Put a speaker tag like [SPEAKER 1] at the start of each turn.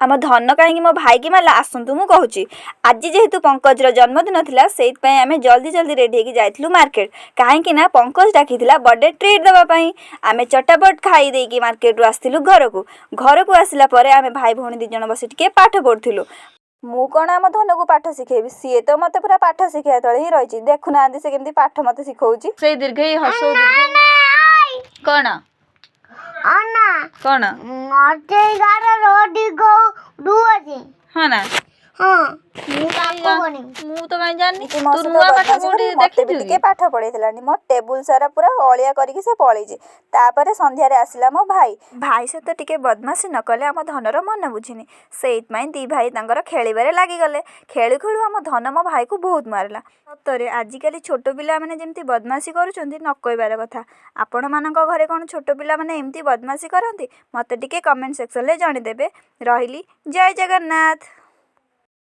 [SPEAKER 1] ଆମ ଧନ କାହିଁକି ମୋ ଭାଇକି ମାରିଲା, ଆସନ୍ତୁ ମୁଁ କହୁଛି। ଆଜି ଯେହେତୁ ପଙ୍କଜର ଜନ୍ମଦିନ ଥିଲା, ସେଇଥିପାଇଁ ଆମେ ଜଲ୍ଦି ଜଲ୍ଦି ରେଡ଼ି ହେଇକି ଯାଇଥିଲୁ ମାର୍କେଟ, କାହିଁକି ନା ପଙ୍କଜ ଡାକିଥିଲା ବର୍ଥଡେ ଟ୍ରିଟ୍ ଦେବା ପାଇଁ। ଆମେ ଚଟାପଟ ଖାଇ ଦେଇକି ମାର୍କେଟରୁ ଆସିଥିଲୁ ଘରକୁ। ଘରକୁ ଆସିଲା ପରେ ଆମେ ଭାଇ ଭଉଣୀ 2 ଜଣ ବସି ଟିକେ ପାଠ ପଢ଼ୁଥିଲୁ। ମୁଁ କ'ଣ ଆମ ଧନକୁ ପାଠ ଶିଖେଇବି? ସିଏ ତ ମୋତେ ପୁରା ପାଠ ଶିଖେଇବା ତଳେ ହିଁ ରହିଛି। ଦେଖୁନାହାନ୍ତି, ସେ କେମିତି ପାଠ ମୋତେ ଶିଖଉଛି।
[SPEAKER 2] ସେଇ ଦୀର୍ଘଇ, ହସଉ, ଦୀର୍ଘଇ କ'ଣ?
[SPEAKER 3] ଅନା।
[SPEAKER 2] କ'ଣ?
[SPEAKER 3] ମତେ ଗାର ରୋଟି ଅଛି।
[SPEAKER 2] ହଁ ନା?
[SPEAKER 3] ହଁ, ମୁଁ ପାଠ ପଢିବି।
[SPEAKER 2] ମୁଁ ତ କାଇଁ ଜାଣିନି।
[SPEAKER 1] ମୋ
[SPEAKER 2] ତୁ
[SPEAKER 1] ସହିତ
[SPEAKER 2] ନୂଆ ପାଠ
[SPEAKER 1] ବଦମାସି
[SPEAKER 2] କୋଉଠି
[SPEAKER 1] କରି ମୋତେ ବି
[SPEAKER 2] ଦେଖିଛୁ
[SPEAKER 1] ଟିକେ
[SPEAKER 2] କି?
[SPEAKER 1] ପାଠ ପଢ଼େଇଥିଲାନି। ମୋ ଟେବୁଲ ସାରା ପୁରା ଅଳିଆ କରିକି ସେ ପଳେଇଛି। ତାପରେ ସନ୍ଧ୍ୟାରେ ଆସିଲା ମୋ ଭାଇ। ଭାଇ ସହିତ ଟିକେ ବଦମାସି ନ କଲେ ଆମ ଧନର ମନ ବୁଝିନି। ସେଇଥିପାଇଁ ଦି ଭାଇ ତାଙ୍କର ଖେଳିବାରେ ଲାଗିଗଲେ। ଖେଳୁ ଖେଳୁ ଆମ ଧନ ମୋ ଭାଇକୁ ବହୁତ ମାରିଲା। ସତରେ ଆଜିକାଲି ଛୋଟ ପିଲାମାନେ ଯେମିତି ବଦମାସି କରୁଛନ୍ତି, ନ କହିବାର କଥା। ଆପଣମାନଙ୍କ ଘରେ କ'ଣ ଛୋଟ ପିଲାମାନେ ଏମିତି ବଦମାସି କରନ୍ତି? ମୋତେ ଟିକେ କମେଣ୍ଟ ସେକ୍ସନରେ ଜଣେଇଦେବେ। ରହିଲି, ଜୟ ଜଗନ୍ନାଥ।